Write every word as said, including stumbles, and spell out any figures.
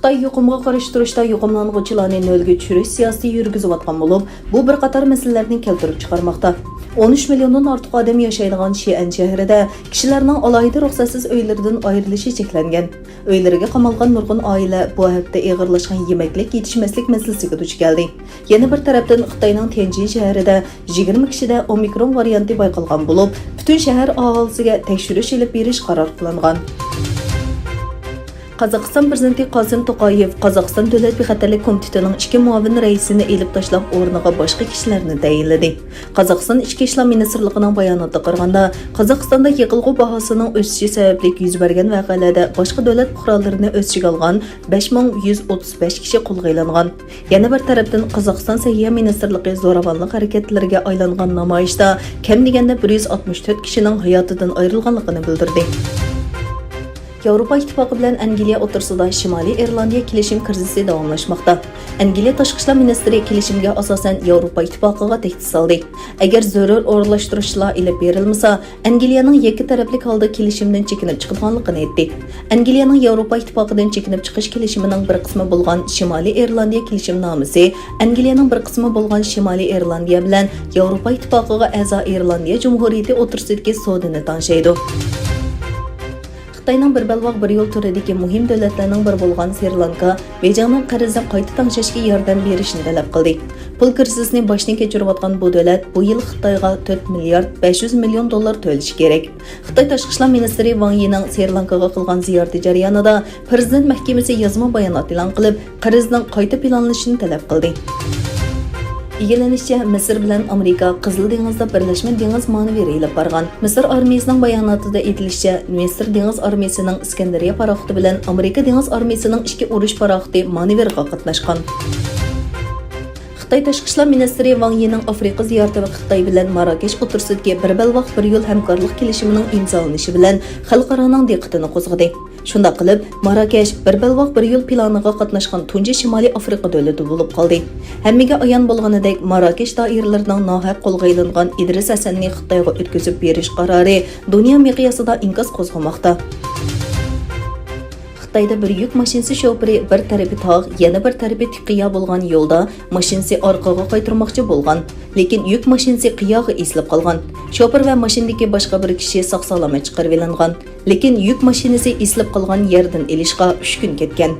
خىتاي يۇقۇمغا قارشى تۇرۇشتا يۇقۇملانغۇچىلارنى نۆلگە چۈشۈرۈش سىياسىتى يۈرگۈزۈۋاتقان بولۇپ، بۇ بىر قاتار مەسىلىلەرنى كەلتۈرۈپ چىقارماقتا. ئون ئۈچ مىليوندىن ئارتۇق ئادەم ياشايدىغان شىئەن شەھىرىدە كىشىلەرنىڭ ئالاھىدە رۇخسەتسىز ئۆيلىرىدىن ئايرىلىشى چەكلەنگەن. ئۆيلىرىگە قامالغان نۇرغۇن ئائىلە بۇ ھەپتە ئېغىرلاشقان يېمەكلىك يېتىشمەسلىك مەسىلىسىگە دۇچ كەلدى. يەنە بىر تەرەپتىن، خىتاينىڭ تيەنجىن شەھىرىدە يىگىرمە كىشىدە ئومىكرون ۋارىيانتى بايقالغان بولۇپ، پۈتۈن شەھەر ئاھالىسىگە تەكشۈرۈش ئېلىپ بېرىش قارار قىلىنغان. قازاقىستان پىرېزىدېنتى قاسىم توقايېۋ قازاقىستان دۆلەت بىخەتەرلىك كومىتېتىنىڭ ئىككى مۇئاۋىن رەئىسىنى ئېلىپ تاشلاپ، ئورنىغا باشقا كىشىلەرنى تەيىنلىدى. قازاقىستان ئىچكى ئىشلار مىنىستىرلىقىنىڭ باياناتىغا قارىغاندا، قازاقىستاندا يېقىلغۇ باھاسىنىڭ ئۆسۈشى سەۋەبلىك يۈز بەرگەن ۋەقەلەردە باشقا دۆلەت پۇقرالىرىنى ئۆز ئىچىگە ئالغان بەش مىڭ يۈز ئوتتۇز بەش كىشى قولغا ئېلىنغان. يەنە بىر تەرەپتىن، قازاقىستان سەھىيە مىنىستىرلىقى زوراۋانلىق ھەرىكەتلىرىگە ئايلانغان نامايىشتا كەم دېگەندە بىر يۈز ئاتمىش تۆت كىشىنىڭ ھاياتىدىن ئايرىلغانلىقىنى بىلدۈردى. ياۋروپا ئىتتىپاقى بىلەن ئەنگلىيە ئوتتۇرىسىدا شىمالىي ئىرلاندىيە كېلىشىم كىرىزىسى داۋاملاشماقتا. ئەنگلىيە تاشقى ئىشلار مىنىستىرى كېلىشىمگە ئاساسەن ياۋروپا ئىتتىپاقىغا تەھدىت سالدى. ئەگەر زۆرۈر ئورۇنلاشتۇرۇشلار ئېلىپ بېرىلمىسا، ئەنگلىيەنىڭ يەككە تەرەپلىك ھالدا كېلىشىمدىن چېكىنىپ چىقىدىغانلىقىنى ئېيتتى. ئەنگلىيەنىڭ ياۋروپا ئىتتىپاقىدىن چېكىنىپ چىقىش كېلىشىمىنىڭ بىر قىسمى بولغان شىمالىي ئىرلاندىيە كېلىشىمنامىسى ئەنگلىيەنىڭ بىر قىسمى بولغان شىمالىي ئىرلاندىيە بىلەن ياۋروپا ئىتتىپاقىغا ئەزا ئىرلاندىيە جۇمھۇرىيىتى ئوتتۇرىسىدىكى سودىنى تەڭشەيدۇ. خىتاينىڭ بىر بەلباغ بىر يول تۈرىدىكى مۇھىم دۆلەتلەرنىڭ بىرى بولغان سرى لانكا بېيجىڭنىڭ قەرزنى قايتا تەڭشەشكە ياردەم بېرىشنى تەلەپ قىلدى. پۇل كىرىزىسىنى باشتىن كەچۈرۈۋاتقان بۇ دۆلەت بۇ يىل خىتايغا تۆت مىليارد بەش يۈز مىليون دوللار تۆلىشى كېرەك. خىتاي تاشقى ئىشلار مىنىستىرى ۋاڭ يىنىڭ سرى لانكىغا قىلغان زىيارىتى جەريانىدا پىرېزىدېنت مەھكىمىسى يازما بايانات ئېلان قىلىپ، قەرزنىڭ قايتا پىلانلىنىشىنى تەلەپ قىلدى. ئىگىلىنىشىچە، مىسىر بىلەن ئامېرىكا قىزىل دېڭىزدا بىرلەشمە دېڭىز مانېۋىرى ئېلىپ بارغان. مىسىر ئارمىيىسىنىڭ باياناتىدا ئېيتىلىشىچە، مىسىر دېڭىز ئارمىيىسىنىڭ ئىسكەندەرىيە پاراخوتى بىلەن ئامېرىكا دېڭىز ئارمىيىسىنىڭ ئىككى ئۇرۇش پاراخوتى مانېۋىرغا قاتناشقان. خىتاي تاشقى ئىشلار مىنىستىرى ۋاڭ يىنىڭ ئافرىقا زىيارىتى ۋە خىتاي بىلەن ماراكەش ئوتتۇرىسىدىكى بىر بەلباغ بىر يول ھەمكارلىق كېلىشىمىنىڭ ئىمزالىنىشى بىلەن خەلقئارانىڭ دىققىتىنى قوزغىدى. شۇنداق قىلىپ، ماراكەش بىر بەلباغ بىر يول پىلانىغا قاتناشقان تۇنجى شىمالىي ئافرىقا دۆلىتى بولۇپ قالدى. ھەممىگە ئايان بولغىنىدەك، ماراكەش دائىرىلىرىنىڭ ناھەق قولغا ئېلىنغان ئىدرىس ھەسەننى خىتايغا ئۆتكۈزۈپ بېرىش قارارى دۇنيا مىقياسىدا ئىنكاس قوزغىماقتا. خىتايدا بىر يۈك ماشىنىسى شوپۇرى بىر تەرىپى تاغ، يەنە بىر تەرىپى تىك قىيا بولغان يولدا ماشىنىسى ئارقىغا قايتۇرماقچى بولغان. لېكىن يۈك ماشىنىسى قىياغا ئېسىلىپ قالغان. شوپۇر ۋە ماشىنىدىكى باشقا بىر كىشى ساق-سالامەت چىقىرىۋېلىنغان. لېكىن يۈك ماشىنىسى ئېسىلىپ قالغان يەردىن ئېلىشقا ئۈچ كۈن كەتكەن.